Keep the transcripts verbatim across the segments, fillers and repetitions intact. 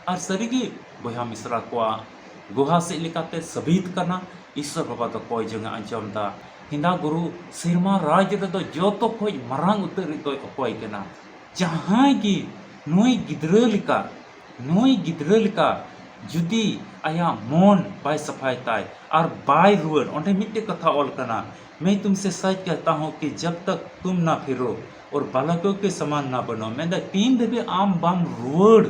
ᱟᱨ ᱥᱟᱹᱨᱤᱜᱮ ᱵᱚᱭᱦᱟ ᱢᱤᱥᱨᱟ ᱠᱚᱣᱟᱜ ᱜᱚᱦᱟ ᱥᱮᱫ ᱞᱮᱠᱟᱛᱮ ᱥᱟᱹᱵᱤᱛ ᱠᱟᱱᱟ, ᱤᱥᱥᱚᱨ ᱵᱟᱵᱟ ᱫᱚ ᱠᱚᱭ ᱡᱚᱝ ᱮ ᱟᱸᱡᱚᱢ ᱮᱫᱟ᱾ ᱦᱮᱸᱫᱟ ᱜᱩᱨᱩ ᱥᱮᱨᱢᱟ ᱨᱟᱡᱽ ᱨᱮᱫᱚ ᱡᱚᱛᱚ ᱠᱷᱚᱡ ᱢᱟᱨᱟᱝ ᱩᱛᱟᱹᱨᱤᱡ ᱫᱚᱭ ᱚᱠᱚᱭ ᱠᱟᱱᱟ? ᱡᱟᱦᱟᱸᱭ ᱜᱮ ᱱᱩᱭ ᱜᱤᱫᱽᱨᱟᱹ ᱞᱮᱠᱟ, ᱱᱩᱭ ᱜᱤᱫᱽᱨᱟᱹ ᱞᱮᱠᱟ ᱡᱩᱫᱤ ᱟᱭᱟᱜ ᱢᱚᱱ ᱵᱟᱭ ᱥᱟᱯᱷᱟᱭ ᱛᱟᱭ ᱟᱨ ᱵᱟᱭ ᱨᱩᱣᱟᱹᱲ, ᱚᱸᱰᱮ ᱢᱤᱫᱴᱮᱡ ᱠᱟᱛᱷᱟ ᱚᱞ ᱠᱟᱱᱟ, "मैं तुमसे सच कहता हूँ कि जब तक तुम ना फिरो और बालकों के समान ना बनो", ᱢᱮᱱᱫᱟ ᱛᱤᱱ ᱫᱷᱟᱹᱵᱤᱡ ᱟᱢ ᱵᱟᱢ ᱨᱩᱣᱟᱹᱲ,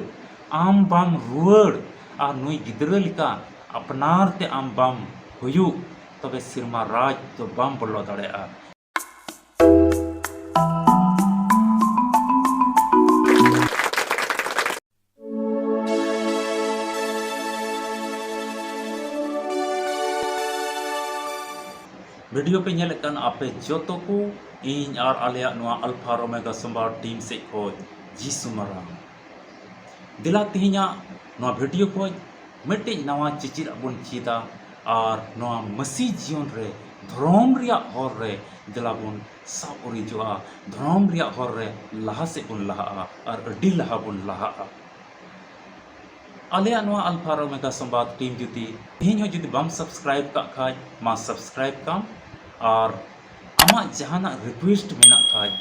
ᱟᱢ ᱵᱟᱢ ᱨᱩᱣᱟᱹᱲ ᱟᱨ ᱱᱩᱭ ᱜᱤᱫᱽᱨᱟᱹ ᱞᱮᱠᱟ ᱟᱯᱱᱟᱨ ᱛᱮ ᱟᱢ ᱵᱟᱢ ᱦᱩᱭᱩᱜ, ᱛᱚᱵᱮ ᱥᱮᱨᱢᱟ ᱨᱟᱡᱽ ᱫᱚ ᱵᱟᱢ ᱵᱚᱞᱚ ᱫᱟᱲᱮᱭᱟᱜᱼᱟ᱾ ᱵᱷᱤᱰᱤᱭᱳ ᱯᱮ ᱧᱮᱞᱮᱫ ᱠᱟᱱ ᱟᱯᱮ ᱡᱚᱛᱚ ᱠᱚ, ᱤᱧ ᱟᱨ ᱟᱞᱮᱭᱟᱜ ᱱᱚᱣᱟ ᱟᱞᱯᱷᱟ ᱟᱨ ᱳᱢᱮᱜᱟ ᱥᱳᱢᱵᱟᱨ ᱴᱤᱢ ᱥᱮᱫ ᱠᱷᱚᱱ ᱡᱤᱥᱩ ᱢᱟᱨᱟᱝ᱾ ᱫᱮᱞᱟ ᱛᱮᱦᱮᱧᱟᱜ ᱱᱚᱣᱟ ᱵᱷᱤᱰᱤᱭᱳ ᱠᱷᱚᱱ ᱢᱤᱫᱴᱮᱡ ᱱᱟᱣᱟ ᱪᱮᱪᱮᱫ ᱟᱜ ᱵᱚᱱ ᱪᱮᱫᱟ ᱟᱨ ᱱᱚᱣᱟ ᱢᱟᱹᱥᱤ ᱡᱤᱭᱚᱱ ᱨᱮ, ᱫᱷᱚᱨᱚᱢ ᱨᱮᱭᱟᱜ ᱦᱚᱨ ᱨᱮ ᱫᱮᱞᱟ ᱵᱚᱱ ᱥᱟᱵ ᱩᱨᱤᱡᱚᱜᱼᱟ, ᱫᱷᱚᱨᱚᱢ ᱨᱮᱭᱟᱜ ᱦᱚᱨ ᱨᱮ ᱞᱟᱦᱟ ᱥᱮᱫ ᱵᱚᱱ ᱞᱟᱦᱟᱜᱼᱟ ᱟᱨ ᱟᱹᱰᱤ ᱞᱟᱦᱟ ᱵᱚᱱ ᱞᱟᱦᱟᱜᱼᱟ᱾ ᱟᱞᱮᱭᱟᱜ ᱱᱚᱣᱟ ᱟᱞᱯᱷᱟ ᱟᱨ ᱳᱢᱮᱜᱟ ᱥᱚᱢᱵᱟᱫ ᱴᱤᱢ ᱡᱩᱫᱤ ᱛᱮᱦᱮᱧ ᱦᱚᱸ ᱡᱩᱫᱤ ᱵᱟᱢ ᱥᱟᱵᱥᱠᱨᱟᱭᱤᱵ ᱠᱟᱜ ᱠᱷᱟᱡ, ᱢᱟ ᱥᱟᱵᱥᱠᱨᱟᱭᱤᱵ ᱠᱟᱢ᱾ ᱟᱨ ᱟᱢᱟᱜ ᱡᱟᱦᱟᱱᱟᱜ ᱨᱤᱠᱩᱭᱮᱥᱴ ᱢᱮᱱᱟᱜ ᱠᱷᱟᱡ,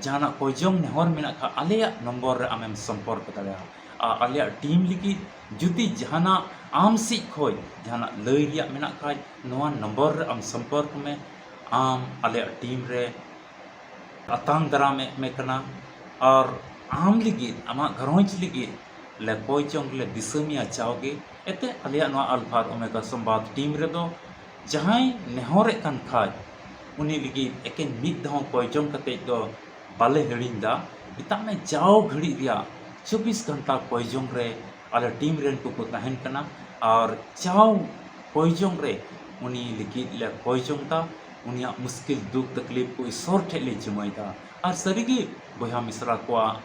ᱡᱟᱦᱟᱱᱟᱜ ᱠᱚᱭᱡᱚᱝ ᱱᱮᱦᱚᱨ ᱢᱮᱱᱟᱜ ᱠᱷᱟᱡ, ᱟᱞᱮᱭᱟᱜ ᱱᱚᱢᱵᱚᱨ ᱨᱮ ᱟᱢᱮᱢ ᱥᱚᱢᱯᱚᱨᱠ ᱫᱟᱲᱮᱭᱟᱜᱼᱟ᱾ ᱟᱨ ᱟᱞᱮᱭᱟᱜ ᱴᱤᱢ ᱞᱟᱹᱜᱤᱫ ᱡᱩᱫᱤ ᱡᱟᱦᱟᱱᱟᱜ ᱟᱢ ᱥᱮᱫ ᱠᱷᱚᱡ ᱡᱟᱦᱟᱱᱟᱜ ᱞᱟᱹᱭ ᱨᱮᱭᱟᱜ ᱢᱮᱱᱟᱜ ᱠᱷᱟᱡ, ᱱᱚᱣᱟ ᱱᱚᱢᱵᱚᱨ ᱨᱮ ᱟᱢ ᱥᱚᱢᱯᱚᱨᱠ ᱢᱮ᱾ ᱟᱢ ᱟᱞᱮᱭᱟᱜ ᱴᱤᱢ ᱨᱮ ᱟᱛᱟᱝ ᱫᱟᱨᱟᱢᱮᱫ ᱢᱮ ᱠᱟᱱᱟ᱾ ᱟᱨ ᱟᱢ ᱞᱟᱹᱜᱤᱫ, ᱟᱢᱟᱜ ᱜᱷᱟᱨᱚᱸᱡᱽ ᱞᱟᱹᱜᱤᱫ ᱞᱮ ᱠᱚᱭ ᱡᱚᱝ ᱞᱮ ᱫᱤᱥᱟᱹ ᱢᱮᱭᱟ ᱡᱟᱣᱜᱮ᱾ ᱮᱱᱛᱮ ᱟᱞᱮᱭᱟᱜ ᱱᱚᱣᱟ ᱟᱞᱯᱷᱟ ᱟᱨ ᱳᱢᱮᱜᱟ ᱥᱚᱢᱵᱟᱫ ᱴᱤᱢ ᱨᱮᱫᱚ ᱡᱟᱦᱟᱸᱭ ᱱᱮᱦᱚᱨᱮᱫ ᱠᱟᱱ ᱠᱷᱟᱡ, ᱩᱱᱤ ᱞᱟᱹᱜᱤᱫ ᱮᱠᱮᱱ ᱢᱤᱫ ᱫᱷᱟᱣ ᱠᱚᱭ ᱡᱚᱝ ᱠᱟᱛᱮ ᱫᱚ ᱵᱟᱞᱮ ᱦᱤᱲᱤᱧ ᱫᱟ᱾ ᱢᱮᱛᱟᱜ ᱢᱮ, ᱡᱟᱣ ᱜᱷᱟᱹᱲᱤᱡ ᱨᱮᱭᱟᱜ ᱪᱚᱵᱵᱤᱥ ᱜᱷᱚᱱᱴᱟ ᱠᱚᱭ ᱡᱚᱝ ᱨᱮ ᱟᱞᱮ ᱴᱤᱢ ᱨᱮᱱ ᱠᱚᱠᱚ ᱛᱟᱦᱮᱱ ᱠᱟᱱᱟ᱾ ᱟᱨ ᱡᱟᱣ ᱠᱚᱭ ᱡᱚᱝ ᱨᱮ ᱩᱱᱤ ᱞᱟᱹᱜᱤᱫ ᱞᱮ ᱠᱚᱭ ᱡᱚᱝ ᱫᱟ, ᱩᱱᱤᱭᱟᱜ ᱢᱩᱥᱠᱤᱞ ᱫᱩᱠ ᱛᱟᱠᱞᱤᱯ ᱠᱚ ᱤᱥᱚᱨ ᱴᱷᱮᱡ ᱞᱮ ᱡᱤᱢᱟᱹᱭ ᱫᱟ᱾ ᱟᱨ ᱥᱟᱹᱨᱤᱜᱮ ᱵᱚᱭᱦᱟ ᱢᱤᱥᱨᱟ ᱠᱚᱣᱟᱜ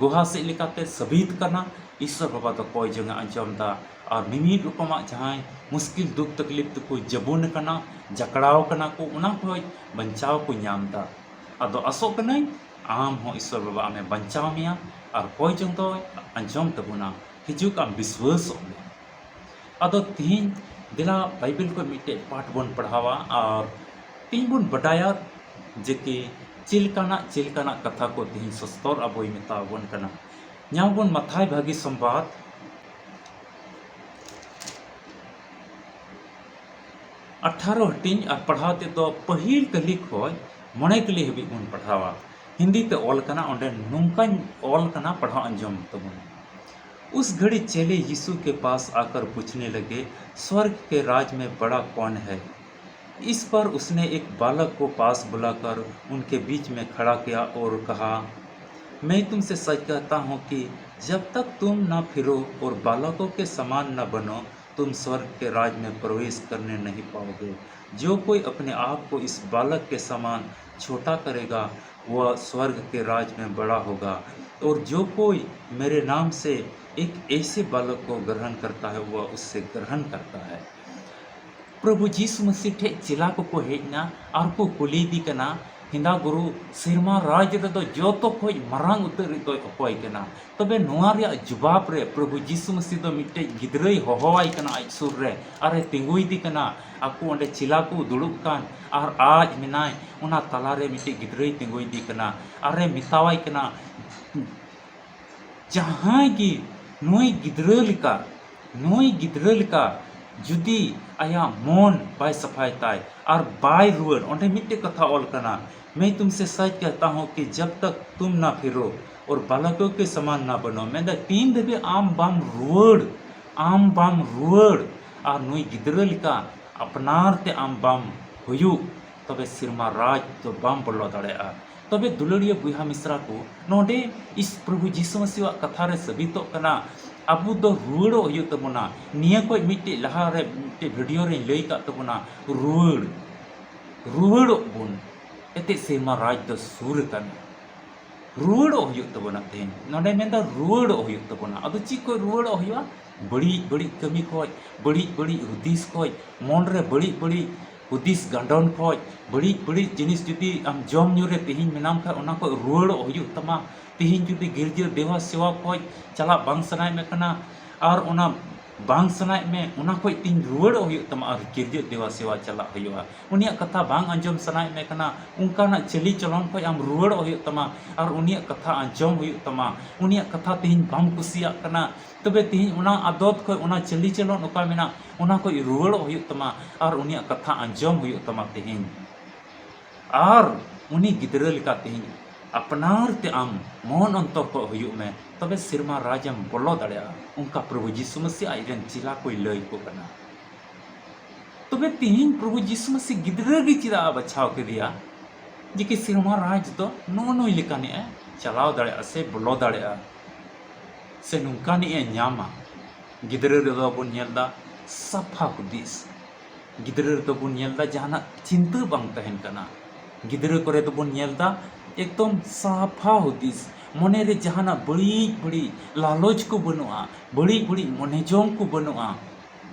ᱜᱚᱦᱟ ᱥᱮᱫ ᱞᱮᱠᱟᱛᱮ ᱥᱟᱹᱵᱤᱛ ᱠᱟᱱᱟ, ᱤᱥᱚᱨ ᱵᱟᱵᱟ ᱫᱚ ᱠᱚᱭ ᱡᱚᱝ ᱮ ᱟᱸᱡᱚᱢ ᱫᱟ᱾ ᱟᱨ ᱢᱤᱢᱤᱫ ᱨᱚᱠᱚᱢᱟᱜ ᱡᱟᱦᱟᱸᱭ ᱢᱩᱥᱠᱤᱞ ᱫᱩᱠ ᱛᱟᱠᱞᱤᱯ ᱛᱮᱠᱚ ᱡᱟᱹᱵᱩᱱ ᱠᱟᱱᱟ, ᱡᱟᱠᱲᱟᱣ ᱠᱟᱱᱟ ᱠᱚ, ᱚᱱᱟ ᱠᱷᱚᱡ ᱵᱟᱧᱪᱟᱣ ᱠᱚ ᱧᱟᱢ ᱫᱟ᱾ ᱟᱫᱚ ᱟᱥᱚᱜ ᱠᱟᱹᱱᱟᱹᱧ ᱟᱢ ᱦᱚᱸ ᱤᱥᱚᱨ ᱵᱟᱵᱟ ᱟᱢᱮ ᱵᱟᱧᱪᱟᱣ ᱢᱮᱭᱟ ᱟᱨ ᱠᱚᱭ ᱡᱚᱝ ᱫᱚᱭ ᱟᱸᱡᱚᱢ ᱛᱟᱵᱚᱱᱟ᱾ ᱦᱤᱡᱩᱜ ᱟᱢ ᱵᱤᱥᱣᱟᱹᱥᱚᱜ ᱢᱮ᱾ ᱟᱫᱚ ᱛᱤᱦᱤᱧ ᱫᱮᱞᱟ ᱵᱟᱭᱵᱮᱞ ᱠᱷᱚᱱ ᱢᱤᱫᱴᱮᱡ ᱯᱟᱴ ᱵᱚᱱ ᱯᱟᱲᱦᱟᱣᱟ ᱟᱨ ᱛᱤᱦᱤᱧ ᱵᱚᱱ ᱵᱟᱰᱟᱭᱟ ᱡᱮ ᱠᱤ ᱪᱮᱫ ᱞᱮᱠᱟᱱᱟᱜ, ᱪᱮᱫ ᱞᱮᱠᱟᱱᱟᱜ ᱠᱟᱛᱷᱟ ᱠᱚ ᱛᱤᱦᱤᱧ ᱥᱚᱥᱛᱚᱨ ᱟᱵᱚᱭ ᱢᱮᱛᱟ ᱵᱚᱱ ᱠᱟᱱᱟ᱾ ᱧᱟᱢ ᱵᱚᱱ ᱢᱟᱛᱷᱟᱭ ᱵᱷᱟᱹᱜᱤ ᱥᱚᱢᱵᱟᱫ ᱟᱴᱷᱟᱨᱚ ᱦᱟᱹᱴᱤᱧ ᱟᱨ ᱯᱟᱲᱦᱟᱣ ᱛᱮᱫᱚ ᱯᱟᱹᱦᱤᱞ ᱠᱟᱹᱞᱤ ᱠᱷᱚᱱ ᱢᱚᱬᱮ ᱠᱟᱹᱞᱤ ᱦᱟᱹᱵᱤᱡ ᱵᱚᱱ ᱯᱟᱲᱦᱟᱣᱟ᱾ ᱦᱤᱱᱫᱤ ᱛᱮ ᱚᱞ ᱠᱟᱱᱟ, ᱚᱸᱰᱮ ᱱᱚᱝᱠᱟᱧ ᱚᱞ ᱠᱟᱱᱟ, ᱯᱟᱲᱦᱟᱣ ᱟᱸᱡᱚᱢ ᱛᱟᱵᱚᱱ᱾ उस घड़ी चेले यीशु के पास आकर पूछने लगे, स्वर्ग के राज में बड़ा कौन है? इस पर उसने एक बालक को पास बुलाकर उनके बीच में खड़ा किया और कहा, मैं तुमसे सच कहता हूँ कि जब तक तुम न फिरो और बालकों के समान न बनो, तुम स्वर्ग के राज में प्रवेश करने नहीं पाओगे। जो कोई अपने आप को इस बालक के समान छोटा करेगा, वह स्वर्ग के राज में बड़ा होगा। और जो कोई मेरे नाम से एक ऐसे बालक को ग्रहण करता है, वह उससे ग्रहण करता है। ᱯᱨᱚᱵᱷᱩ ᱡᱤᱥᱩ ᱢᱟᱹᱥᱤ ᱴᱷᱮᱡ ᱪᱮᱞᱟ ᱠᱚᱠᱚ ᱦᱮᱡ ᱮᱱᱟ ᱟᱨ ᱠᱚ ᱠᱩᱞᱤᱭᱮᱫᱮ ᱠᱟᱱᱟ, ᱦᱮᱸᱫᱟ ᱜᱩᱨᱩ, ᱥᱮᱨᱢᱟ ᱨᱟᱡᱽ ᱨᱮᱫᱚ ᱡᱚᱛᱚ ᱠᱷᱚᱡ ᱢᱟᱨᱟᱝ ᱩᱛᱟᱹᱨᱤᱡ ᱫᱚᱭ ᱚᱠᱚᱭ ᱠᱟᱱᱟ? ᱛᱚᱵᱮ ᱱᱚᱣᱟ ᱨᱮᱭᱟᱜ ᱡᱩᱵᱟᱵ ᱨᱮ ᱯᱨᱚᱵᱷᱩ ᱡᱤᱥᱩ ᱢᱟᱹᱥᱤ ᱫᱚ ᱢᱤᱫᱴᱮᱡ ᱜᱤᱫᱽᱨᱟᱹᱭ ᱦᱚᱦᱚᱣᱟᱭ ᱠᱟᱱᱟ ᱟᱡ ᱥᱩᱨ ᱨᱮ, ᱟᱨᱮ ᱛᱤᱸᱜᱩᱭᱮᱫᱮ ᱠᱟᱱᱟ᱾ ᱟᱠᱚ ᱚᱸᱰᱮ ᱪᱮᱞᱟ ᱠᱚ ᱫᱩᱲᱩᱵ ᱠᱟᱱ, ᱟᱨ ᱟᱡ ᱢᱮᱱᱟᱭ, ᱚᱱᱟ ᱛᱟᱞᱟᱨᱮ ᱢᱤᱫᱴᱮᱡ ᱜᱤᱫᱽᱨᱟᱹᱭ ᱛᱤᱸᱜᱩᱭᱮᱫᱮ ᱠᱟᱱᱟ, ᱟᱨᱮ ᱢᱮᱛᱟᱣᱟᱭ ᱠᱟᱱᱟ, ᱡᱟᱦᱟᱸᱭ ᱜᱮ ᱱᱩᱭ ᱜᱤᱫᱽᱨᱟᱹ ᱞᱮᱠᱟ, ᱱᱩᱭ ᱜᱤᱫᱽᱨᱟᱹ ᱞᱮᱠᱟ ᱡᱩᱫᱤ ᱟᱭᱟᱜ ᱢᱚᱱ ᱵᱟᱭ ᱥᱟᱯᱷᱟᱭ ᱛᱟᱭ ᱟᱨ ᱵᱟᱭ ᱨᱩᱣᱟᱹᱲ, ᱚᱸᱰᱮ ᱢᱤᱫᱴᱮᱡ ᱠᱟᱛᱷᱟ ᱚᱞ ᱠᱟᱱᱟ, मैं तुमसे सच कहता हूँ कि जब तक तुम ना फिरो और बालकों के समान ना बनो। ᱢᱮᱱᱫᱟ, ᱛᱤᱱ ᱫᱷᱟᱹᱵᱤᱡ ᱟᱢ ᱵᱟᱢ ᱨᱩᱣᱟᱹᱲ, ᱟᱢ ᱵᱟᱢ ᱨᱩᱣᱟᱹᱲ ᱟᱨ ᱱᱩᱭ ᱜᱤᱫᱽᱨᱟᱹ ᱞᱮᱠᱟ ᱟᱯᱱᱟᱨ ᱛᱮ ᱟᱢ ᱵᱟᱢ ᱦᱩᱭᱩᱜ, ᱛᱚᱵᱮ ᱥᱮᱨᱢᱟ ᱨᱟᱡᱽ ᱫᱚ ᱵᱟᱢ ᱵᱚᱞᱚ ᱫᱟᱲᱮᱭᱟᱜᱼᱟ᱾ ᱛᱚᱵᱮ ᱫᱩᱞᱟᱹᱲᱤᱭᱟᱹ ᱵᱚᱭᱦᱟ ᱢᱤᱥᱨᱟ ᱠᱚ, ᱱᱚᱰᱮ ᱤᱥ ᱯᱨᱚᱵᱷᱩ ᱡᱤᱥᱩ ᱢᱟᱹᱥᱤᱣᱟᱜ ᱠᱟᱛᱷᱟ ᱨᱮ ᱥᱟᱹᱵᱤᱛᱚᱜ ᱠᱟᱱᱟ, ᱟᱵᱚ ᱫᱚ ᱨᱩᱣᱟᱹᱲᱚᱜ ᱦᱩᱭᱩᱜ ᱛᱟᱵᱚᱱᱟ᱾ ᱱᱤᱭᱟᱹ ᱠᱷᱚᱡ ᱢᱤᱫᱴᱮᱡ ᱞᱟᱦᱟ ᱨᱮ ᱢᱤᱫᱴᱮᱡ ᱵᱷᱤᱰᱤᱭᱳ ᱨᱮᱧ ᱞᱟᱹᱭ ᱟᱠᱟᱫ ᱛᱟᱵᱚᱱᱟ, ᱨᱩᱣᱟᱹᱲ, ᱨᱩᱣᱟᱹᱲᱚᱜ ᱵᱚᱱ, ᱮᱱᱛᱮᱫ ᱥᱮᱨᱢᱟ ᱨᱟᱡᱽ ᱫᱚ ᱥᱩᱨ ᱟᱠᱟᱱᱟ᱾ ᱨᱩᱣᱟᱹᱲᱚᱜ ᱦᱩᱭᱩᱜ ᱛᱟᱵᱚᱱᱟ᱾ ᱛᱮᱦᱮᱧ ᱱᱚᱰᱮ ᱢᱮᱱᱫᱟ ᱨᱩᱣᱟᱹᱲᱚᱜ ᱦᱩᱭᱩᱜ ᱛᱟᱵᱚᱱᱟ᱾ ᱟᱫᱚ ᱪᱮᱫ ᱠᱷᱚᱡ ᱨᱩᱣᱟᱹᱲᱚᱜ ᱦᱩᱭᱩᱜᱼᱟ? ᱵᱟᱹᱲᱤᱡ ᱵᱟᱹᱲᱤᱡ ᱠᱟᱹᱢᱤ ᱠᱷᱚᱡ, ᱵᱟᱹᱲᱤᱡ ᱵᱟᱹᱲᱤᱡ ᱦᱩᱫᱤᱥ ᱠᱷᱚᱡ, ᱢᱚᱱ ᱨᱮ ᱵᱟᱹᱲᱤᱡ ᱵᱟᱹᱲᱤᱡ ᱦᱩᱫᱤᱥ ᱜᱟᱸᱰᱚᱱ ᱠᱷᱚᱡ, ᱵᱟᱹᱲᱤᱡ ᱵᱟᱹᱲᱤᱡ ᱡᱤᱱᱤᱥ ᱡᱩᱫᱤ ᱟᱢ ᱡᱚᱢ ᱧᱩ ᱨᱮ ᱛᱤᱦᱤᱧ ᱢᱮᱱᱟᱢ ᱠᱷᱟᱡ, ᱚᱱᱟ ᱠᱷᱚᱡ ᱨᱩᱣᱟᱹᱲᱚᱜ ᱦᱩᱭᱩᱜ ᱛᱟᱢᱟ᱾ ᱛᱤᱦᱤᱧ ᱡᱩᱫᱤ ᱜᱤᱨᱡᱟᱹ ᱫᱮᱣᱟ ᱥᱮᱣᱟ ᱠᱷᱚᱡ ᱪᱟᱞᱟᱜ ᱵᱟᱝ ᱥᱟᱱᱟᱭᱮᱫ ᱢᱮ ᱠᱟᱱᱟ, ᱟᱨ ᱚᱱᱟ ᱵᱟᱝ ᱥᱟᱱᱟᱭᱮᱫ ᱢᱮ, ᱚᱱᱟ ᱠᱷᱚᱡ ᱛᱤᱦᱤᱧ ᱨᱩᱣᱟᱹᱲᱚᱜ ᱦᱩᱭᱩᱜ ᱛᱟᱢᱟ ᱟᱨ ᱜᱤᱨᱡᱟᱹ ᱫᱮᱣᱟ ᱥᱮᱣᱟ ᱪᱟᱞᱟᱜ ᱦᱩᱭᱩᱜᱼᱟ᱾ ᱩᱱᱤᱭᱟᱜ ᱠᱟᱛᱷᱟ ᱵᱟᱝ ᱟᱸᱡᱚᱢ ᱥᱟᱱᱟᱭᱮᱫ ᱢᱮ ᱠᱟᱱᱟ, ᱚᱱᱠᱟᱱᱟᱜ ᱪᱟᱹᱞᱤ ᱪᱚᱞᱚᱱ ᱠᱷᱚᱡ ᱟᱢ ᱨᱩᱣᱟᱹᱲᱚᱜ ᱦᱩᱭᱩᱜ ᱛᱟᱢᱟ ᱟᱨ ᱩᱱᱤᱭᱟᱜ ᱠᱟᱛᱷᱟ ᱟᱸᱡᱚᱢ ᱦᱩᱭᱩᱜ ᱛᱟᱢᱟ᱾ ᱩᱱᱤᱭᱟᱜ ᱠᱟᱛᱷᱟ ᱛᱤᱦᱤᱧ ᱵᱟᱢ ᱠᱩᱥᱤᱭᱟᱜ ᱠᱟᱱᱟ, ᱛᱚᱵᱮ ᱛᱤᱦᱤᱧ ᱚᱱᱟ ᱟᱫᱚᱛ ᱠᱷᱚᱡ, ᱚᱱᱟ ᱪᱟᱹᱞᱤ ᱪᱚᱞᱚᱱ ᱚᱠᱟ ᱢᱮᱱᱟᱜ, ᱚᱱᱟ ᱠᱷᱚᱡ ᱨᱩᱣᱟᱹᱲᱚᱜ ᱦᱩᱭᱩᱜ ᱛᱟᱢᱟ ᱟᱨ ᱩᱱᱤᱭᱟᱜ ᱠᱟᱛᱷᱟ ᱟᱸᱡᱚᱢ ᱦᱩᱭᱩᱜ ᱛᱟᱢᱟ ᱛᱤᱦᱤᱧ᱾ ᱟᱨ ᱩᱱᱤ ᱜᱤᱫᱽᱨᱟᱹ ᱞᱮᱠᱟ ᱛᱤᱦᱤᱧ ᱟᱯᱱᱟᱨ ᱛᱮ ᱟᱢ ᱢᱚᱱ ᱚᱱᱛᱚᱨ ᱠᱷᱚᱡ ᱦᱩᱭᱩᱜ ᱢᱮ, ᱛᱚᱵᱮ ᱥᱮᱨᱢᱟ ᱨᱟᱡᱽ ᱮᱢ ᱵᱚᱞᱚ ᱫᱟᱲᱮᱭᱟᱜᱼᱟ᱾ ᱚᱱᱠᱟ ᱯᱨᱚᱵᱷᱩ ᱡᱤᱥᱩ ᱢᱟᱹᱥᱤ ᱟᱡ ᱨᱮᱱ ᱪᱮᱞᱟ ᱠᱚᱭ ᱞᱟᱹᱭ ᱠᱚ ᱠᱟᱱᱟ᱾ ᱛᱚᱵᱮ ᱛᱤᱦᱤᱧ ᱯᱨᱚᱵᱷᱩ ᱡᱤᱥᱩ ᱢᱟᱹᱥᱤ ᱜᱤᱫᱽᱨᱟᱹ ᱜᱮ ᱪᱮᱫᱟᱜ ᱮ ᱵᱟᱪᱷᱟᱣ ᱠᱮᱫᱮᱭᱟ? ᱡᱮ ᱠᱤ ᱥᱮᱨᱢᱟ ᱨᱟᱡᱽ ᱫᱚ ᱱᱩᱜᱼᱩ ᱱᱩᱭ ᱞᱮᱠᱟᱱᱤᱡ ᱮ ᱪᱟᱞᱟᱣ ᱫᱟᱲᱮᱭᱟᱜᱼᱟ ᱥᱮ ᱵᱚᱞᱚ ᱫᱟᱲᱮᱭᱟᱜᱼᱟ ᱥᱮ ᱱᱚᱝᱠᱟᱱᱤᱡ ᱮ ᱧᱟᱢᱟ᱾ ᱜᱤᱫᱽᱨᱟᱹ ᱨᱮᱫᱚ ᱵᱚᱱ ᱧᱮᱞ ᱮᱫᱟ ᱥᱟᱯᱷᱟ ᱦᱩᱫᱤᱥ, ᱜᱤᱫᱽᱨᱟᱹ ᱨᱮᱫᱚ ᱵᱚᱱ ᱧᱮᱞ ᱮᱫᱟ ᱡᱟᱦᱟᱱᱟᱜ ᱪᱤᱱᱛᱟᱹ ᱵᱟᱝ ᱛᱟᱦᱮᱱ ᱠᱟᱱᱟ᱾ ᱜᱤᱫᱽᱨᱟᱹ ᱠᱚᱨᱮ ᱫᱚᱵᱚᱱ ᱧᱮᱞ ᱮᱫᱟ ᱮᱠᱫᱚᱢ ᱥᱟᱯᱷᱟ ᱦᱩᱫᱤᱥ, ᱢᱚᱱᱮ ᱨᱮ ᱡᱟᱦᱟᱱᱟᱜ ᱵᱟᱹᱲᱤᱡ ᱵᱟᱹᱲᱤᱡ ᱞᱟᱞᱚᱪ ᱠᱚ ᱵᱟᱹᱱᱩᱜᱼᱟ, ᱵᱟᱹᱲᱤᱡ ᱵᱟᱹᱲᱤᱡ ᱢᱚᱱᱮ ᱡᱚᱝ ᱠᱚ ᱵᱟᱹᱱᱩᱜᱼᱟ,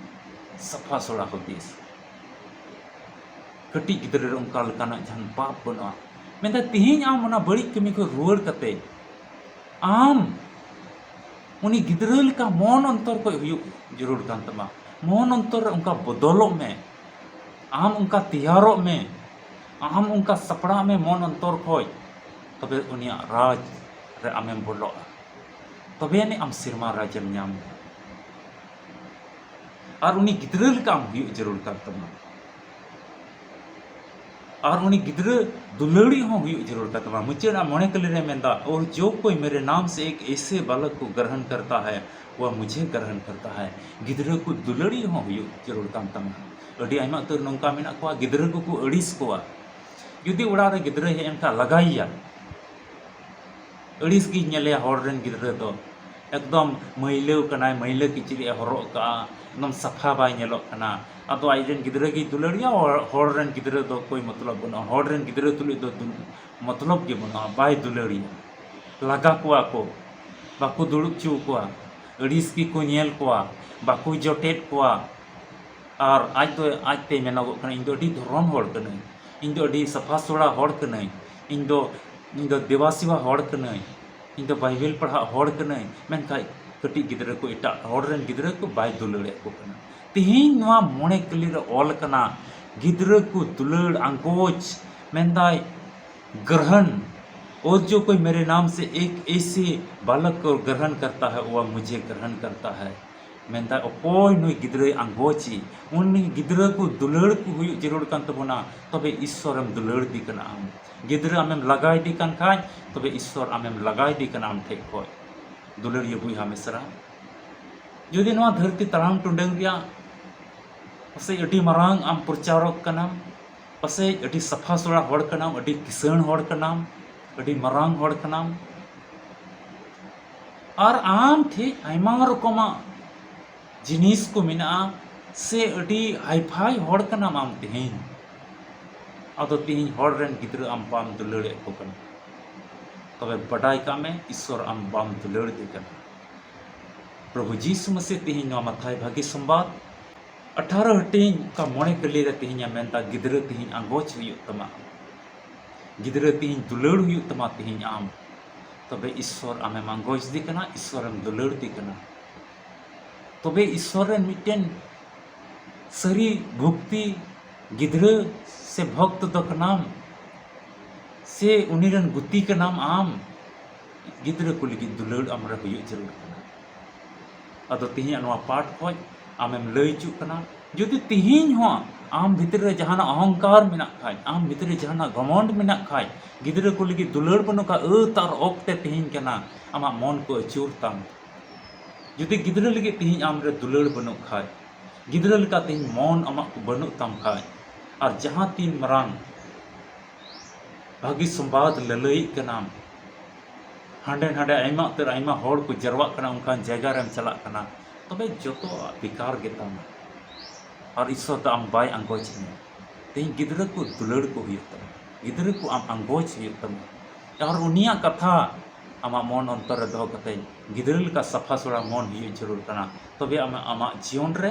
ᱥᱟᱯᱷᱟ ᱥᱚᱲᱟ ᱦᱩᱫᱤᱥ᱾ ᱠᱟᱹᱴᱤᱡ ᱜᱤᱫᱽᱨᱟᱹ ᱨᱮ ᱚᱱᱠᱟ ᱞᱮᱠᱟᱱᱟᱜ ᱡᱟᱦᱟᱱ ᱯᱟᱯ ᱵᱟᱹᱱᱩᱜᱼᱟ᱾ ᱢᱮᱱᱫᱟ ᱛᱤᱦᱤᱧ ᱟᱢ ᱚᱱᱟ ᱵᱟᱹᱲᱤᱡ ᱠᱟᱹᱢᱤ ᱠᱷᱚᱱ ᱨᱩᱣᱟᱹᱲ ᱠᱟᱛᱮ ᱟᱢ ᱩᱱᱤ ᱜᱤᱫᱽᱨᱟᱹ ᱞᱮᱠᱟ ᱢᱚᱱ ᱚᱱᱛᱚᱨ ᱠᱷᱚᱡ ᱦᱩᱭᱩᱜ ᱡᱟᱹᱨᱩᱲ ᱠᱟᱱ ᱛᱟᱢᱟ᱾ ᱢᱚᱱ ᱚᱱᱛᱚᱨ ᱨᱮ ᱚᱱᱠᱟ ᱵᱚᱫᱚᱞᱚᱜ ᱢᱮ, ᱟᱢ ᱚᱱᱠᱟ ᱛᱮᱭᱟᱨᱚᱜ ᱢᱮ, ᱟᱢ ᱚᱱᱠᱟ ᱥᱟᱯᱲᱟᱜ ᱢᱮ ᱢᱚᱱ ᱚᱱᱛᱚᱨ ᱠᱷᱚᱡ, ᱛᱚᱵᱮ ᱩᱱᱤᱭᱟᱜ ᱨᱟᱡᱽ ᱨᱮ ᱟᱢᱮᱢ ᱵᱚᱞᱚᱜᱼᱟ, ᱛᱚᱵᱮ ᱟᱹᱱᱤᱡ ᱟᱢ ᱥᱮᱨᱢᱟ ᱨᱟᱡᱽ ᱮᱢ ᱧᱟᱢᱟ᱾ ᱟᱨ ᱩᱱᱤ ᱜᱤᱫᱽᱨᱟᱹ ᱞᱮᱠᱟ ᱟᱢ ᱦᱩᱭᱩᱜ ᱡᱟᱹᱨᱩᱲ ᱠᱟᱱ ᱛᱟᱢᱟ᱾ ᱟᱨ ᱩᱱᱤ ᱜᱤᱫᱽᱨᱟᱹ ᱫᱩᱞᱟᱹᱲᱤᱡ ᱦᱚᱸ ᱦᱩᱭᱩᱜ ᱡᱟᱹᱨᱩᱲ ᱠᱟᱱ ᱛᱟᱢᱟ᱾ ᱢᱩᱪᱟᱹᱫ ᱨᱮᱱᱟᱜ ᱢᱚᱬᱮ ᱠᱟᱹᱞᱤ ᱨᱮ ᱢᱮᱱᱫᱟ, "और जो कोई मेरे नाम से एक ऐसे बालक को ग्रहण करता है, वह मुझे ग्रहण करता है।" ᱜᱤᱫᱽᱨᱟᱹ ᱠᱚ ᱫᱩᱞᱟᱹᱲᱤᱡ ᱦᱚᱸ ᱦᱩᱭᱩᱜ ᱡᱟᱹᱨᱩᱲ ᱠᱟᱱ ᱛᱟᱢᱟ᱾ ᱟᱹᱰᱤ ᱟᱭᱢᱟ ᱩᱛᱟᱹᱨ ᱱᱚᱝᱠᱟ ᱢᱮᱱᱟᱜ ᱠᱚᱣᱟ, ᱜᱤᱫᱽᱨᱟᱹ ᱠᱚᱠᱚ ᱟᱹᱲᱤᱥ ᱠᱚᱣᱟ᱾ ᱡᱩᱫᱤ ᱚᱲᱟᱜ ᱨᱮ ᱜᱤᱫᱽᱨᱟᱹᱭ ᱦᱮᱡ ᱮᱱ ᱠᱷᱟᱱ ᱞᱟᱜᱟᱭᱮᱭᱟ, ᱟᱹᱲᱤᱥ ᱜᱮᱧ ᱧᱮᱞᱮᱭᱟ ᱦᱚᱲ ᱨᱮᱱ ᱜᱤᱫᱽᱨᱟᱹ ᱫᱚ᱾ ᱮᱠᱫᱚᱢ ᱢᱟᱹᱭᱞᱟᱹᱣ ᱠᱟᱱᱟᱭ, ᱢᱟᱹᱭᱞᱟᱹ ᱠᱤᱪᱨᱤᱡ ᱮ ᱦᱚᱨᱚᱜ ᱠᱟᱜᱼᱟ, ᱮᱠᱫᱚᱢ ᱥᱟᱯᱷᱟ ᱵᱟᱭ ᱧᱮᱞᱚᱜ ᱠᱟᱱᱟ᱾ ᱟᱫᱚ ᱟᱡ ᱨᱮᱱ ᱜᱤᱫᱽᱨᱟᱹ ᱜᱮᱭ ᱫᱩᱞᱟᱹᱲᱤᱭᱟ, ᱦᱚᱲ, ᱦᱚᱲ ᱨᱮᱱ ᱜᱤᱫᱽᱨᱟᱹ ᱫᱚ ᱠᱳᱭ ᱢᱚᱛᱞᱚᱵ ᱵᱟᱹᱱᱩᱜᱼᱟ, ᱦᱚᱲ ᱨᱮᱱ ᱜᱤᱫᱽᱨᱟᱹ ᱛᱩᱞᱩᱡ ᱫᱚ ᱫᱩᱞ-, ᱢᱚᱛᱞᱚᱵ ᱜᱮ ᱵᱟᱹᱱᱩᱜᱼᱟ, ᱵᱟᱭ ᱫᱩᱞᱟᱹᱲᱤᱭᱟ᱾ ᱞᱟᱜᱟ ᱠᱚᱣᱟ ᱠᱚ, ᱵᱟᱠᱚ ᱫᱩᱲᱩᱵ ᱦᱚᱪᱚ ᱠᱚᱣᱟ, ᱟᱹᱲᱤᱥ ᱜᱮᱠᱚ ᱧᱮᱞ ᱠᱚᱣᱟ, ᱵᱟᱠᱚ ᱡᱚᱴᱮᱫ ᱠᱚᱣᱟ᱾ ᱟᱨ ᱟᱡ ᱫᱚ ᱟᱡᱛᱮ ᱢᱮᱱᱚᱜᱚᱜ ᱠᱟᱱᱟ, "ᱤᱧ ᱫᱚ ᱟᱹᱰᱤ ᱫᱷᱚᱨᱚᱢ ᱦᱚᱲ ᱠᱟᱹᱱᱟᱹᱧ, ᱤᱧ ᱫᱚ ᱟᱹᱰᱤ ᱥᱟᱯᱷᱟ ᱥᱩᱲᱟ ᱦᱚᱲ ᱠᱟᱹᱱᱟᱹᱧ, ᱤᱧ ᱫᱚ ᱤᱧ ᱫᱚ ᱫᱮᱵᱟ ᱥᱮᱵᱟ ᱦᱚᱲ ᱠᱟᱹᱱᱟᱹᱧ, ᱤᱧ ᱫᱚ ᱵᱟᱭᱵᱮᱞ ᱯᱟᱲᱦᱟᱜ ᱦᱚᱲ ᱠᱟᱹᱱᱟᱹᱧ", ᱢᱮᱱᱠᱷᱟᱱ ᱠᱟᱹᱴᱤᱡ ᱜᱤᱫᱽᱨᱟᱹ ᱠᱚ, ᱮᱴᱟᱜ ᱦᱚᱲ ᱨᱮᱱ ᱜᱤᱫᱽᱨᱟᱹ ᱠᱚ ᱵᱟᱭ ᱫᱩᱞᱟᱹᱲᱮᱫ ᱠᱚ ᱠᱟᱱᱟ᱾ ᱛᱮᱦᱮᱧ ᱱᱚᱣᱟ ᱢᱚᱬᱮ ᱠᱟᱹᱞᱤ ᱨᱮ ᱚᱞ ᱠᱟᱱᱟ, ᱜᱤᱫᱽᱨᱟᱹ ᱠᱚ ᱫᱩᱞᱟᱹᱲ ᱟᱸᱜᱚᱪ, ᱢᱮᱱᱫᱟᱭ, "ग्रहण, और जो कोई मेरे नाम से एक ऐसे बालक को ग्रहण करता है, वह मुझे ग्रहण करता है।" ᱢᱮᱱᱫᱟᱭ, ᱚᱠᱚᱭ ᱱᱩᱭ ᱜᱤᱫᱽᱨᱟᱹᱭ ᱟᱸᱜᱚᱪᱤ, ᱩᱱᱤ ᱜᱤᱫᱽᱨᱟᱹ ᱠᱚ ᱫᱩᱞᱟᱹᱲ ᱠᱚ ᱦᱩᱭᱩᱜ ᱡᱟᱹᱨᱩᱲ ᱠᱟᱱ ᱛᱟᱵᱚᱱᱟ, ᱛᱚᱵᱮ ᱤᱥᱥᱚᱨᱮᱢ ᱫᱩᱞᱟᱹᱲ ᱫᱮ ᱠᱟᱱᱟ ᱟᱢ᱾ ᱜᱤᱫᱽᱨᱟᱹ ᱟᱢᱮᱢ ᱞᱟᱜᱟ ᱤᱫᱤ ᱠᱟᱱ ᱠᱷᱟᱡ, ᱛᱚᱵᱮ ᱤᱥᱥᱚᱨ ᱟᱢᱮᱢ ᱞᱟᱜᱟ ᱤᱫᱤ ᱠᱟᱱᱟ ᱟᱢ ᱴᱷᱮᱡ ᱠᱷᱚᱡ᱾ ᱫᱩᱞᱟᱹᱲᱤᱭᱟᱹ ᱵᱚᱭᱦᱟ ᱢᱤᱥᱨᱟ, ᱡᱩᱫᱤ ᱱᱚᱣᱟ ᱫᱷᱟᱹᱨᱛᱤ ᱛᱟᱲᱟᱢ ᱴᱩᱰᱟᱹᱝ ᱨᱮᱭᱟᱜ ᱯᱟᱥᱮᱡ ᱟᱹᱰᱤ ᱢᱟᱨᱟᱝ ᱟᱢ ᱯᱨᱚᱪᱟᱨᱚᱠ ᱠᱟᱱᱟᱢ, ᱯᱟᱥᱮᱡ ᱟᱹᱰᱤ ᱥᱟᱯᱷᱟ ᱥᱩᱲᱟ ᱦᱚᱲ ᱠᱟᱱᱟᱢ, ᱟᱹᱰᱤ ᱠᱤᱥᱟᱹᱬ ᱦᱚᱲ ᱠᱟᱱᱟᱢ, ᱟᱹᱰᱤ ᱢᱟᱨᱟᱝ ᱦᱚᱲ ᱠᱟᱱᱟᱢ, ᱟᱨ ᱟᱢ ᱴᱷᱮᱡ ᱟᱭᱢᱟ ᱨᱚᱠᱚᱢᱟᱜ ᱡᱤᱱᱤᱥ ᱠᱚ ᱢᱮᱱᱟᱜᱼᱟ, ᱥᱮ ᱟᱹᱰᱤ ᱦᱟᱭᱯᱷᱟᱭ ᱦᱚᱲ ᱠᱟᱱᱟᱢ ᱟᱢ ᱛᱮᱦᱮᱧ, ᱟᱫᱚ ᱛᱮᱦᱮᱧ ᱦᱚᱲ ᱨᱮᱱ ᱜᱤᱫᱽᱨᱟᱹ ᱟᱢ ᱵᱟᱢ ᱫᱩᱞᱟᱹᱲᱮᱫ ᱠᱚ ᱠᱟᱱᱟ, ᱛᱚᱵᱮ ᱵᱟᱰᱟᱭ ᱠᱟᱜ ᱢᱮ, ᱤᱥᱥᱚᱨ ᱟᱢ ᱵᱟᱢ ᱫᱩᱞᱟᱹᱲ ᱫᱮ ᱠᱟᱱᱟ᱾ ᱯᱨᱚᱵᱷᱩ ᱡᱤᱥᱩ ᱢᱟᱥᱤ ᱛᱮᱦᱮᱧ ᱱᱚᱣᱟ ᱢᱟᱛᱷᱟᱭ ᱵᱷᱟᱹᱜᱤ ᱥᱚᱢᱵᱟᱫ ᱟᱴᱷᱟᱨᱚ ᱦᱟᱹᱴᱤᱧ ᱚᱠᱟ ᱢᱚᱬᱮ ᱠᱟᱹᱞᱤ ᱨᱮ ᱛᱮᱦᱮᱧ ᱮ ᱢᱮᱱᱫᱟ, ᱜᱤᱫᱽᱨᱟᱹ ᱛᱮᱦᱮᱧ ᱟᱸᱜᱚᱪ ᱦᱩᱭᱩᱜ ᱛᱟᱢᱟ, ᱜᱤᱫᱽᱨᱟᱹ ᱛᱮᱦᱮᱧ ᱫᱩᱞᱟᱹᱲ ᱦᱩᱭᱩᱜ ᱛᱟᱢᱟ ᱛᱮᱦᱮᱧ ᱟᱢ, ᱛᱚᱵᱮ ᱤᱥᱥᱚᱨ ᱟᱢᱮᱢ ᱟᱸᱜᱚᱪ ᱫᱮ ᱠᱟᱱᱟ, ᱤᱥᱥᱚᱨᱮᱢ ᱫᱩᱞᱟᱹᱲ ᱫᱮ ᱠᱟᱱᱟ᱾ ᱛᱚᱵᱮ ᱤᱥᱥᱚᱨ ᱨᱮᱱ ᱢᱤᱫᱴᱮᱱ ᱥᱟᱹᱨᱤ ᱵᱷᱚᱠᱛᱤ ᱜᱤᱫᱽᱨᱟᱹ ᱥᱮ ᱵᱷᱚᱠᱛ ᱫᱚ ᱠᱟᱱᱟᱢ, ᱥᱮ ᱩᱱᱤ ᱨᱮᱱ ᱜᱩᱛᱤ ᱠᱟᱱᱟᱢ ᱟᱢ? ᱜᱤᱫᱽᱨᱟᱹ ᱠᱚ ᱞᱟᱹᱜᱤᱫ ᱫᱩᱞᱟᱹᱲ ᱟᱢ ᱨᱮ ᱦᱩᱭᱩᱜ ᱡᱟᱹᱨᱩᱲ ᱠᱟᱱᱟ᱾ ᱟᱫᱚ ᱛᱮᱦᱮᱧᱟᱜ ᱱᱚᱣᱟ ᱯᱟᱴ ᱠᱷᱚᱡ ᱟᱢᱮᱢ ᱞᱟᱹᱭ ᱦᱚᱪᱚᱜ ᱠᱟᱱᱟ, ᱡᱩᱫᱤ ᱛᱮᱦᱮᱧ ᱦᱚᱸ ᱟᱢ ᱵᱷᱤᱛᱨᱤ ᱨᱮ ᱡᱟᱦᱟᱱᱟᱜ ᱚᱦᱚᱝᱠᱟᱨ ᱢᱮᱱᱟᱜ ᱠᱷᱟᱡ, ᱟᱢ ᱵᱷᱤᱛᱨᱤ ᱨᱮ ᱡᱟᱦᱟᱱᱟᱜ ᱜᱷᱚᱢᱚᱱᱰ ᱢᱮᱱᱟᱜ ᱠᱷᱟᱡ, ᱜᱤᱫᱽᱨᱟᱹ ᱠᱚ ᱞᱟᱹᱜᱤᱫ ᱫᱩᱞᱟᱹᱲ ᱵᱟᱹᱱᱩᱜ ᱠᱷᱟᱡ, ᱟᱹᱛ ᱟᱨ ᱚᱠᱛᱮ ᱛᱮᱦᱮᱧ ᱠᱟᱱᱟ ᱟᱢᱟᱜ ᱢᱚᱱ ᱠᱚ ᱟᱹᱪᱩᱨ ᱛᱟᱢ᱾ ᱡᱩᱫᱤ ᱜᱤᱫᱽᱨᱟᱹ ᱞᱟᱹᱜᱤᱫ ᱛᱮᱦᱮᱧ ᱟᱢ ᱨᱮ ᱫᱩᱞᱟᱹᱲ ᱵᱟᱹᱱᱩᱜ ᱠᱷᱟᱡ, ᱜᱤᱫᱽᱨᱟᱹ ᱞᱮᱠᱟ ᱛᱮᱦᱮᱧ ᱢᱚᱱ ᱟᱢᱟᱜ ᱠᱚ ᱵᱟᱹᱱᱩᱜ ᱛᱟᱢ ᱠᱷᱟᱡ, ᱟᱨ ᱡᱟᱦᱟᱸ ᱛᱤᱱ ᱢᱟᱨᱟᱝ ᱵᱷᱟᱹᱜᱤ ᱥᱚᱢᱵᱟᱫ ᱞᱟᱹᱞᱟᱹᱭᱮᱫ ᱠᱟᱱᱟᱢ, ᱦᱟᱸᱰᱮ ᱱᱟᱰᱮ ᱟᱭᱢᱟ ᱩᱛᱟᱹᱨ ᱟᱭᱢᱟ ᱦᱚᱲ ᱠᱚ ᱡᱟᱨᱣᱟᱜ ᱠᱟᱱᱟ, ᱚᱱᱠᱟᱱ ᱡᱟᱭᱜᱟ ᱨᱮᱢ ᱪᱟᱞᱟᱜ ᱠᱟᱱᱟ, ᱛᱚᱵᱮ ᱡᱚᱛᱚᱣᱟᱜ ᱵᱮᱠᱟᱨ ᱜᱮᱛᱟᱢᱟ᱾ ᱟᱨ ᱤᱥᱥᱚᱨ ᱫᱚ ᱟᱢ ᱵᱟᱭ ᱟᱸᱜᱚᱪ ᱢᱮᱭᱟ᱾ ᱛᱮᱦᱮᱧ ᱜᱤᱫᱽᱨᱟᱹ ᱠᱚ ᱫᱩᱞᱟᱹᱲ ᱠᱚ ᱦᱩᱭᱩᱜ ᱛᱟᱢᱟ, ᱜᱤᱫᱽᱨᱟᱹ ᱠᱚ ᱟᱢ ᱟᱸᱜᱚᱪ ᱦᱩᱭᱩᱜ ᱛᱟᱢᱟ᱾ ᱟᱨ ᱩᱱᱤᱭᱟᱜ ᱠᱟᱛᱷᱟ ᱟᱢᱟᱜ ᱢᱚᱱ ᱚᱱᱛᱚᱨ ᱨᱮ ᱫᱚᱦᱚ ᱠᱟᱛᱮ ᱜᱤᱫᱽᱨᱟᱹ ᱞᱮᱠᱟ ᱥᱟᱯᱷᱟ ᱥᱩᱲᱟ ᱢᱚᱱ ᱦᱩᱭᱩᱜ ᱡᱟᱹᱨᱩᱲ ᱠᱟᱱᱟ, ᱛᱚᱵᱮ ᱟᱢᱟᱜ, ᱟᱢᱟᱜ ᱡᱤᱭᱚᱱ ᱨᱮ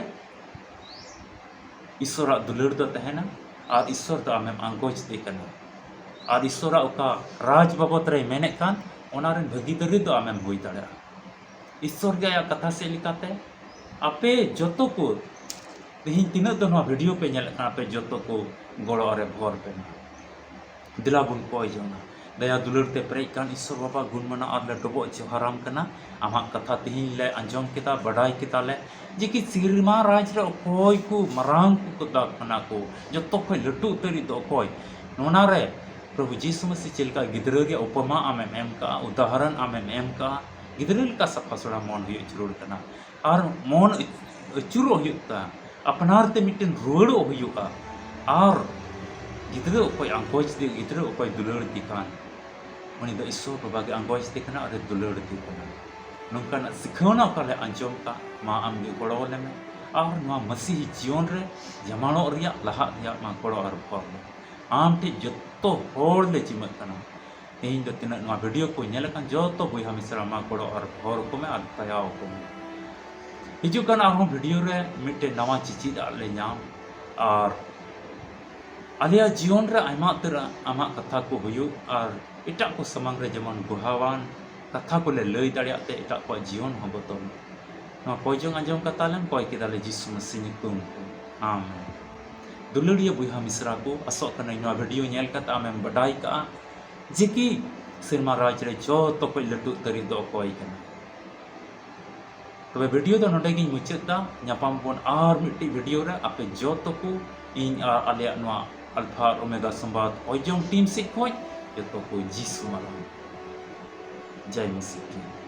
ᱤᱥᱥᱚᱨᱟᱜ ᱫᱩᱞᱟᱹᱲ ᱫᱚ ᱛᱟᱦᱮᱱᱟ ᱟᱨ ᱤᱥᱥᱚᱨ ᱫᱚ ᱟᱢᱮᱢ ᱟᱸᱜᱚᱪ ᱫᱮ ᱠᱟᱱᱟ᱾ ᱟᱨ ᱤᱥᱥᱚᱨᱟᱜ ᱚᱠᱟ ᱨᱟᱡᱽ ᱵᱟᱵᱚᱫ ᱨᱮᱭ ᱢᱮᱱᱮᱫ ᱠᱟᱱ, ᱚᱱᱟ ᱨᱮᱱ ᱵᱷᱟᱹᱜᱤᱫᱟᱹᱨᱤ ᱫᱚ ᱟᱢᱮᱢ ᱦᱩᱭ ᱫᱟᱲᱮᱭᱟᱜᱼᱟ᱾ ᱤᱥᱥᱚᱨ ᱜᱮ ᱟᱭᱟᱜ ᱠᱟᱛᱷᱟ ᱥᱮᱫ ᱞᱮᱠᱟᱛᱮ ᱟᱯᱮ ᱡᱚᱛᱚ ᱠᱚ, ᱛᱮᱦᱮᱧ ᱛᱤᱱᱟᱹᱜ ᱫᱚ ᱱᱚᱣᱟ ᱵᱷᱤᱰᱤᱭᱳ ᱯᱮ ᱧᱮᱞᱮᱫ ᱠᱟᱱᱟ, ᱟᱯᱮ ᱡᱚᱛᱚ ᱠᱚ ᱜᱚᱲᱚ ᱟᱨᱮ ᱵᱷᱚᱨ ᱯᱮ ᱢᱟ᱾ ᱫᱮᱞᱟ ᱵᱚᱱ ᱠᱚᱭ ᱡᱚᱝᱟ᱾ ᱫᱟᱭᱟ ᱫᱩᱞᱟᱹᱲ ᱛᱮ ᱯᱮᱨᱮᱡ ᱠᱟᱱ ᱤᱥᱥᱚᱨ ᱵᱟᱵᱟ, ᱜᱩᱱ ᱢᱟᱱᱟᱣ ᱟᱨ ᱞᱮ ᱰᱚᱵᱚᱜ ᱡᱚᱦᱟᱨᱟᱢ ᱠᱟᱱᱟ᱾ ᱟᱢᱟᱜ ᱠᱟᱛᱷᱟ ᱛᱮᱦᱮᱧ ᱞᱮ ᱟᱸᱡᱚᱢ ᱠᱮᱫᱟ, ᱵᱟᱰᱟᱭ ᱠᱮᱫᱟ ᱞᱮ ᱡᱮ ᱠᱤ ᱥᱮᱨᱢᱟ ᱨᱟᱡᱽ ᱨᱮ ᱚᱠᱚᱭ ᱠᱚ ᱢᱟᱨᱟᱝ ᱠᱚ ᱠᱟᱛᱷᱟ ᱠᱟᱱᱟ ᱠᱚ, ᱡᱚᱛᱚ ᱠᱷᱚᱱ ᱞᱟᱹᱴᱩ ᱩᱛᱟᱹᱨᱤᱡ ᱫᱚ ᱚᱠᱚᱭ? ᱱᱚᱣᱟ ᱨᱮ ᱯᱨᱚᱵᱷᱩ ᱡᱤᱥᱩ ᱢᱟᱹᱥᱤ ᱪᱮᱫ ᱞᱮᱠᱟ ᱜᱤᱫᱽᱨᱟᱹ ᱨᱮᱭᱟᱜ ᱩᱯᱚᱢᱟ ᱟᱢᱮᱢ ᱮᱢ ᱠᱟᱜᱼᱟ, ᱩᱫᱟᱦᱚᱨᱚᱱ ᱟᱢᱮᱢ ᱮᱢ ᱠᱟᱜᱼᱟ, ᱜᱤᱫᱽᱨᱟᱹ ᱞᱮᱠᱟ ᱥᱟᱯᱷᱟ ᱥᱩᱲᱟ ᱢᱚᱱ ᱦᱩᱭᱩᱜ ᱡᱟᱹᱨᱩᱲ ᱠᱟᱱᱟ᱾ ᱟᱨ ᱢᱚᱱ ᱟᱹᱪᱩᱨᱚᱜ ᱦᱩᱭᱩᱜ ᱛᱟᱢᱟ, ᱟᱯᱱᱟᱨ ᱛᱮ ᱢᱤᱫᱴᱮᱱ ᱨᱩᱣᱟᱹᱲᱚᱜ ᱦᱩᱭᱩᱜᱼᱟ᱾ ᱟᱨ ᱜᱤᱫᱽᱨᱟᱹ ᱚᱠᱚᱭ ᱟᱸᱜᱚᱪ ᱫᱮ, ᱜᱤᱫᱽᱨᱟᱹ ᱚᱠᱚᱭ ᱫᱩᱞᱟᱹᱲ ᱫᱮ ᱠᱟᱱ, ᱩᱱᱤ ᱫᱚ ᱤᱥᱥᱚᱨ ᱵᱟᱵᱟ ᱜᱮ ᱟᱸᱜᱚᱪ ᱫᱮ ᱠᱟᱱᱟ ᱟᱨᱮ ᱫᱩᱞᱟᱹᱲ ᱫᱮ ᱠᱟᱱᱟ᱾ ᱱᱚᱝᱠᱟᱱᱟᱜ ᱥᱤᱠᱷᱟᱹᱣᱱᱟ ᱚᱠᱟ ᱞᱮ ᱟᱸᱡᱚᱢ ᱠᱟᱜ, ᱢᱟ ᱟᱢ ᱜᱮ ᱜᱚᱲᱚ ᱟᱞᱮ ᱢᱮ᱾ ᱟᱨ ᱱᱚᱣᱟ ᱢᱟᱹᱥᱤᱦᱤ ᱡᱤᱭᱚᱱ ᱨᱮ ᱡᱟᱢᱟᱲᱚᱜ ᱨᱮᱭᱟᱜ, ᱞᱟᱦᱟᱜ ᱨᱮᱭᱟᱜ ᱢᱟ ᱜᱚᱲᱚ ᱟᱨ ᱵᱷᱚᱨ ᱢᱮ᱾ ᱟᱢ ᱴᱷᱮᱱ ᱡᱚᱛᱚ ᱦᱚᱲ ᱞᱮ ᱡᱤᱢᱟᱹᱜ ᱠᱟᱱᱟ᱾ ᱛᱮᱦᱮᱧ ᱫᱚ ᱛᱤᱱᱟᱹᱜ ᱱᱚᱣᱟ ᱵᱷᱤᱰᱤᱭᱳ ᱠᱚ ᱧᱮᱞ ᱟᱠᱟᱱ ᱡᱚᱛᱚ ᱵᱚᱭᱦᱟ ᱢᱤᱥᱨᱟ ᱢᱟ ᱜᱚᱲᱚ ᱟᱨ ᱵᱷᱚᱨ ᱠᱚᱢᱮ ᱟᱨ ᱫᱟᱭᱟ ᱟᱠᱚ ᱢᱮ᱾ ᱦᱤᱡᱩᱜ ᱠᱟᱱ ᱟᱨᱦᱚᱸ ᱵᱷᱤᱰᱤᱭᱳ ᱨᱮ ᱢᱤᱫᱴᱮᱱ ᱱᱟᱣᱟ ᱪᱮᱪᱮᱫ ᱟᱜ ᱞᱮ ᱧᱟᱢ ᱟᱨ ᱟᱞᱮᱭᱟᱜ ᱡᱤᱭᱚᱱ ᱨᱮ ᱟᱭᱢᱟ ᱩᱛᱟᱹᱨ ᱟᱢᱟᱜ ᱠᱟᱛᱷᱟ ᱠᱚ ᱦᱩᱭᱩᱜ ᱟᱨ ᱮᱴᱟᱜ ᱠᱚ ᱥᱟᱢᱟᱝ ᱨᱮ ᱡᱮᱢᱚᱱ ᱜᱚᱦᱟᱣᱟᱱ ᱠᱟᱛᱷᱟ ᱠᱚᱞᱮ ᱞᱟᱹᱭ ᱫᱟᱲᱮᱭᱟᱜ ᱛᱮ ᱮᱴᱟᱜ ᱠᱚᱣᱟᱜ ᱡᱤᱭᱚᱱ ᱦᱚᱸ ᱵᱚᱫᱚᱞ᱾ ᱱᱚᱣᱟ ᱠᱚᱭ ᱡᱚᱝ ᱟᱸᱡᱚᱢ ᱠᱟᱛᱷᱟ ᱞᱮᱢ ᱠᱚᱭ ᱠᱮᱫᱟ ᱞᱮ ᱡᱤᱥᱩ ᱢᱟᱹᱥᱤ ᱧᱩᱛᱩᱢ ᱛᱮ᱾ ᱟᱢᱮᱱ᱾ ᱫᱩᱞᱟᱹᱲᱤᱭᱟᱹ ᱵᱚᱭᱦᱟ ᱢᱤᱥᱨᱟ ᱠᱚ, ᱟᱥᱚᱜ ᱠᱟᱹᱱᱟᱹᱧ ᱱᱚᱣᱟ ᱵᱷᱤᱰᱤᱭᱳ ᱧᱮᱞ ᱠᱟᱛᱮ ᱟᱢᱮᱢ ᱵᱟᱰᱟᱭ ᱠᱟᱜᱼᱟ ᱡᱮ ᱠᱤ ᱥᱮᱨᱢᱟ ᱨᱟᱡᱽ ᱨᱮ ᱡᱚᱛᱚ ᱠᱷᱚᱱ ᱞᱟᱹᱴᱩ ᱩᱛᱟᱹᱨᱤᱡ ᱫᱚ ᱚᱠᱚᱭ ᱠᱟᱱᱟ᱾ ᱛᱚᱵᱮ ᱵᱷᱤᱰᱤᱭᱳ ᱫᱚ ᱱᱚᱰᱮ ᱜᱤᱧ ᱢᱩᱪᱟᱹᱫ ᱫᱟ᱾ ᱧᱟᱯᱟᱢ ᱵᱚᱱ ᱟᱨ ᱢᱤᱫᱴᱤᱡ ᱵᱷᱤᱰᱤᱭᱳ ᱨᱮ᱾ ᱟᱯᱮ ᱡᱚᱛᱚ ᱠᱚ, ᱤᱧ ᱟᱨ ᱟᱞᱮᱭᱟᱜ ᱱᱚᱣᱟ ᱟᱞᱯᱷᱟ ᱟᱨ ᱳᱢᱮᱜᱟ ᱥᱚᱢᱵᱟᱫ ᱚᱭᱡᱚᱝ ᱴᱤᱢ ᱥᱮᱫ ᱠᱷᱚᱱ ᱡᱚᱛᱚ ᱠᱚ ᱡᱤᱥᱩ ᱢᱟᱨᱟᱝ᱾ ᱡᱟᱭ ᱢᱟᱥᱤ ᱠᱤ᱾